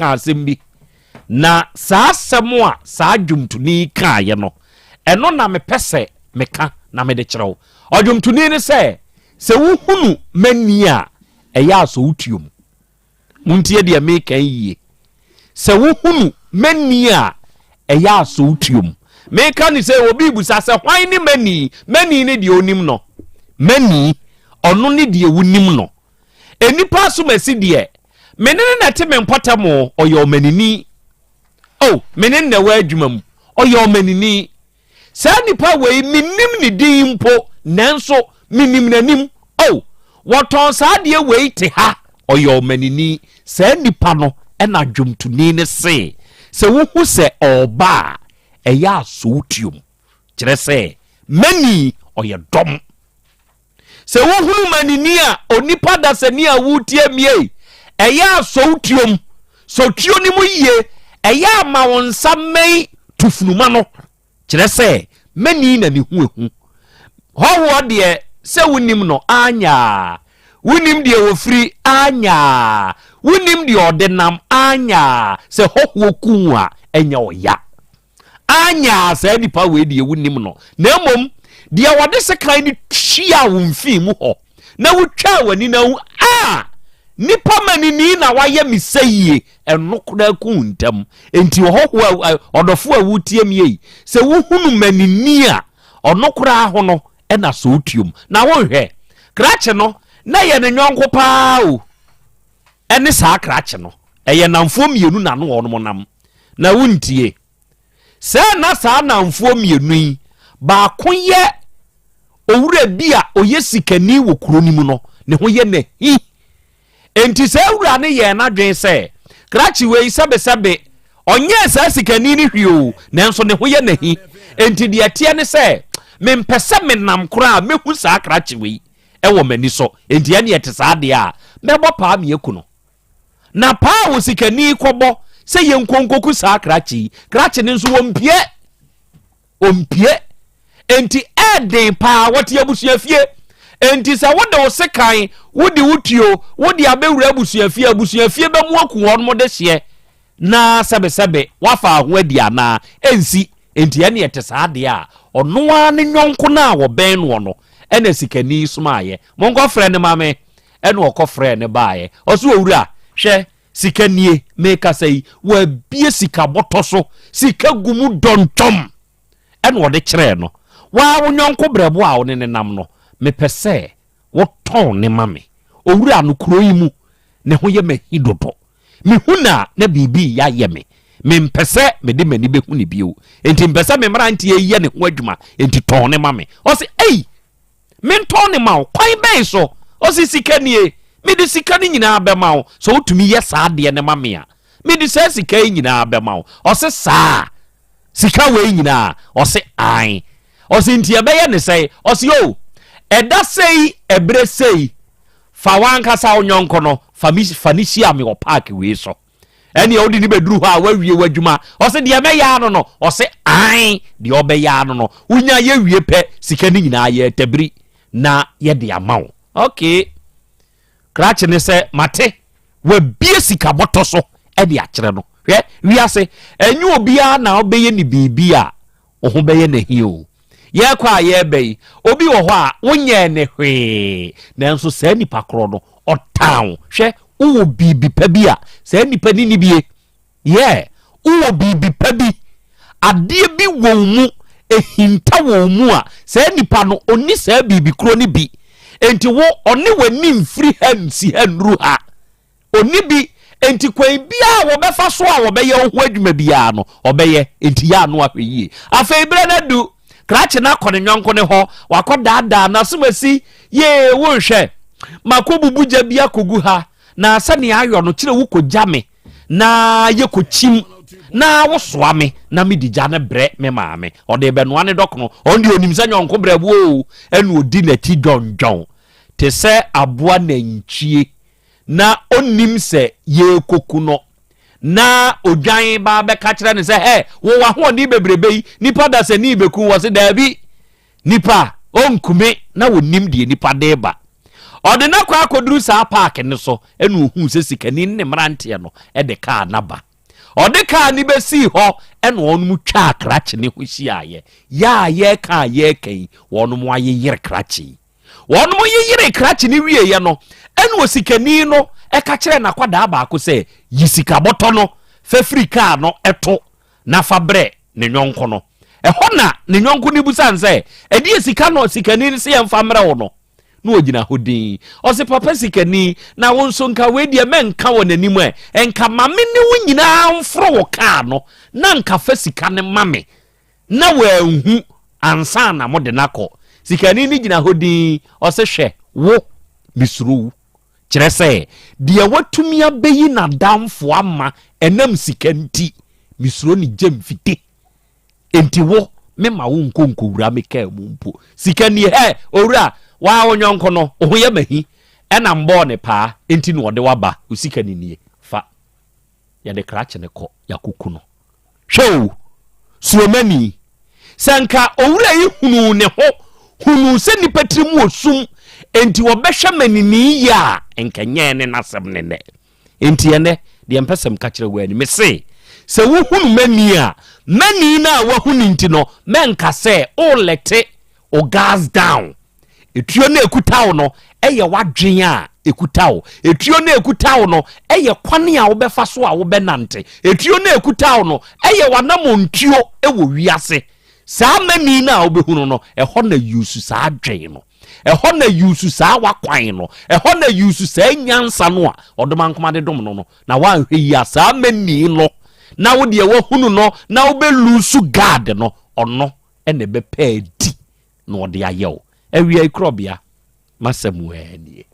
ka asɛm bi, na saa asɛm a saa dwomtoni yi kaeɛ no, ɛno na mepɛ sɛ meka na mede kyerɛ wo. Ɔdwomtoni no sɛ, sɛ wohunu m'ani a, ɛyɛ a sɔ wo tuom. Montie deɛ meka yi yie. Sɛ wohunu m'ani a, ɛyɛ a sɔ wo tuom. Meka ne sɛ obi rebusa sɛ hwan ne m'ani? M'ani ne deɛ onim no. M'ani, ɔno ne deɛ wonim no. Nnipa asomasi deɛ, me ne no na ɛte me mpɔtam o, ɔyɛ ɔmanini. O, me ne no na ɛwɔ adwuma mu, ɔyɛ ɔmanini. Saa nipa wei, mennim ne din mpo, nanso menim n'anim. O, wɔtɔn saa adeɛ wei te ha, ɔyɛ ɔmanini. Saa nipa no na dwomtoni no se, sɛ wohu sɛ ɔreba a, ɛyɛ a sɔ wo tuom. Kyerɛ sɛ, mani, ɔyɛ dɔm. Sɛ wohunu manini a, onipa dasani a woretie me ei, ɛyɛ a sɔ wo tuom, sɔ tuo no mu yie, ɛyɛ a ma wo nsa mmɛn tufunuma no, kyerɛ sɛ mani na ne ho ehu. Hɔhoɔ deɛ sɛ wonim no anyaa, wonim deɛ wɔfiri anyaa, wonim deɛ ɔde nam anyaa, sɛ hɔhoɔ ku a ɛnyɛ ɔya. Anya saa nipa wei deɛ wonim no, na mmom deɛ wɔde sekan no tuaa wo mfii mu hɔ na wotwaa w'ani na wu a nipa manini na wayɛ me sɛ yie, ɛno koraa ku ntam. Enti ɔhɔhoɔ a ɔdɔfoɔ a wotie me yi, sɛ wohunu manini a, ɔno koraa ho no ɛna sɛ wotuom na wonhwɛ krakye no na yɛ ne nyɔnko paa o. Ɛne saa krakye no, ɛyɛ nnamfoɔ mmienu na no wɔnom nam. Na wontie. Sɛ na saa nnamfoɔ mmienu yi, baako yɛ owura bi a ɔyɛ sikani wɔ kuro no mu no, ne ho yɛ n'ahi. Enti saa wura no yɛɛ n'adwene sɛ, krakye wei sɛbesɛbe, ɔnyɛɛ saa sikani no hwee o, nanso ne ho yɛ n'ahi. Enti deɛ ɛteɛ ne sɛ, mempɛ sɛ menam koraa a mɛhu saa krakye wei wɔ m'ani so. Enti ɛnneɛ ɛte saa deɛ a, mɛbɔ paa me aku no. Na paa a osikani kɔbɔ sɛ yɛnkɔ nkɔku saa krakye yi, krakye no nso wɔmpie. Ɔmpie. Enti ɛɛden paa, wɔte abusuafie. Enti sɛ wode wo sekan, wode wo tuo, wode abɛwura abusuafie, abusuafie bɛmu aku wɔn de hyeɛ na sɛbesɛbe wafa ho adi anaa? Ɛnsi. Enti ɛne ɛte saa deɛ a, ɔno ara ne yɔnko no a wɔbɛn noɔ no ɛna sikani yi somaeɛ. Monkɔfrɛ no ma me. Ɛna ɔkɔfrɛɛ no baeɛ. Ɔse, Owura, hwɛ, sika nie, merekasa yi, wɔabue sika bɔtɔ so, sika gu mu dɔntɔm. Ɛna ɔde kyerɛɛ no. Wo ara wo yɔnko berɛbo a wo ne no nam no, mepɛ sɛ wotɔn no ma me. Owura no, kuro yi mu, ne ho yɛ me ahi dodo. Mehu no a, na biribi reyɛ ayɛ me. Mempɛ sɛ mede m'ani bɛhu no bio. Enti mepɛ sɛ me mmeranteɛ yi yɛ ne ho adwuma, enti tɔn no ma me. Ɔse, Ei! Mentɔn no ma wo? Kwan bɛn so? Ɔse, Sika nie. Mede sika no nyinaa bɛma wo. Sɛ wotumi yɛ saa adeɛ no ma me a, mede saa sika yi nyinaa bɛma wo. Ɔse, Saa? Sika wei nyinaa? Ɔse, Aane. Ɔse, Nti ɛbɛyɛ ne sɛn? Ɔse, O, ɛda sei, ɛberɛ sei, fa w'ankasa wo yɔnko no, fa me, fa no hyia me wɔ park wei so. Ɛneɛ wode no bɛduru hɔ a, woawie w'adwuma. Ɔse, deɛ mɛyɛ ano no? Ɔse, aane, deɛ ɔbɛyɛ ano no. Wonya yɛ wie pɛ, sika no nyinaa yɛretabiri na yɛde ama wo. Okay. Krakye ne sɛ, mate, wabie sika bɔtɔ so de akyerɛ no. Hwɛ, wiase, ɛnyɛ obiara na wobɛyɛ ne biribi a, wo ho bɛyɛ no ahi o. Yɛrekɔ a yɛreba yi, obi wɔ hɔ a, wonyɛɛ no hwee, nanso saa nipa korɔ no, ɔtan wo. Hwɛ, wowɔ biribi pa bi a, saa nipa no nni bie. Yeah, wowɔ biribi pa bi, adeɛ bi wɔ wo mu, ɛhinta wɔ wo mu a, saa nipa no, ɔnni saa biribi korɔ no bi. Enti wo, ɔne w'ani mfiri ha nsi ha nnuru ha. Ɔnni bi, enti kwan biara a wɔbɛfa so a wɔbɛyɛ wo ho adwuma biara no, ɔbɛyɛ. Enti yɛ ano ahwɛ yie. Afei berɛ no adu, krakye no akɔ ne yɔnko no hɔ, wakɔdaadaa n'asomasi, Yee, wonhwɛ, makɔbubu gya bi akɔgu ha, na sɛnea ayɔ no, kyerɛ wokɔgya me na yɛkɔkyim na wosoa me na mede gya no brɛ me maame. Ɔde rebɛnoa ne dɔkono. Ɔno deɛ ɔnim sɛ yɔnko brɛboɔ o, ɛna ɔdi n'akyi dwɔndwɔn te sɛ aboa nantwie. Na ɔnnim sɛ yɛrekɔku no. Na odwan ba bɛka kyerɛ no sɛ, Hɛ, wo w'ahoɔden bebrebe yi, nipa dasani rebɛku wo. Ɔse, Daabi, nipa, ɔnku me. Na ɔnnim deɛ nipa de reba. Ɔde no akɔ akɔduru saa paake no so ɛna ohuu sɛ sikani ne mmeranteɛ no de kaa no aba. Ɔde kaa no bɛsii hɔ ɛna wɔnom twaa krakye ne ho hyiaeɛ. Yɛ a yɛreka a yɛreka yi, wɔnom ayeyere krakye yi. Wɔnom yeyeree krakye no wieeɛ no, ɛna osikani no ɛka kyerɛɛ n'akwadaa baako sɛ, yi sika bɔtɔ no fa firi kaa no to na fa brɛ ne yɔnko no. Ɛhɔ na ne yɔnko no bisa no sɛ, ɛdeɛ sika no sikani no sɛ yɛmfa mmerɛ wo no? Na ɔgyina hɔ din. Ɔse, papa sikani, na wo nso nka wei deɛ mɛnka wɔ n'anim ɛ, nka ma me ne wo nyinaa mforo wo kaa no, na nka fa sika no ma me, na wanhu ansa na mode no akɔ. Sikani no gyina hɔ din, ɔse, hwɛ, wo, mesuro wo. Kyerɛ sɛ, deɛ watumi abɛyi n'adamfo ama ɛnam sika nti, mesuro ne gye mfite. Enti wo, mema wo nkɔ nkɔwura me kaa mu mpo. Sika nie, hɛ, owura, waa wo nyɔnko no, wo ho yɛ mahi, ɛna mbɔɔ ne paa, enti na ɔde waba, wo sika no nie, fa. Yɛde krakye no kɔ, yɛakɔku no. Hwɛ o, suromani, sɛ nka owura yi hunuu ne ho, hunuu sɛ nnipa tirim wɔ sum, enti wɔbɛhwɛ manini yie a, nka nyɛ ne n'asɛm ne nnɛ. Enti ɛnnɛ, deɛ mpɛ sɛ meka kyerɛ wo ani, mese, sɛ wohunu m'ani a, m'ani no a woahu no nti no, mɛnka sɛ wolɛte wo gas down. Etuo no a ɛkuta wo no yɛ w'adwene a ɛkuta wo. Etuo no a ɛkuta wo no yɛ kwan a wobɛfa so a wobɛnante. Etuo no a ɛkuta wo no yɛ w'anammɔntuo wɔ wiase. Saa mani no a wobɛhunu no, ɛhɔ na yusu saa adwene no. Ɛhɔ na yusu saa w'akwan no. Ɛhɔ na yusu saa nyansa no a ɔdomankoma de dom no no. Na woanhwɛ yie a, saa mani no na wo deɛ woahunu no na wobɛlusu guard no, ɔno na ɛbɛpɛ adi na ɔde ayɛ wo. Awia yi korɔbea, m'asɛm aa nie.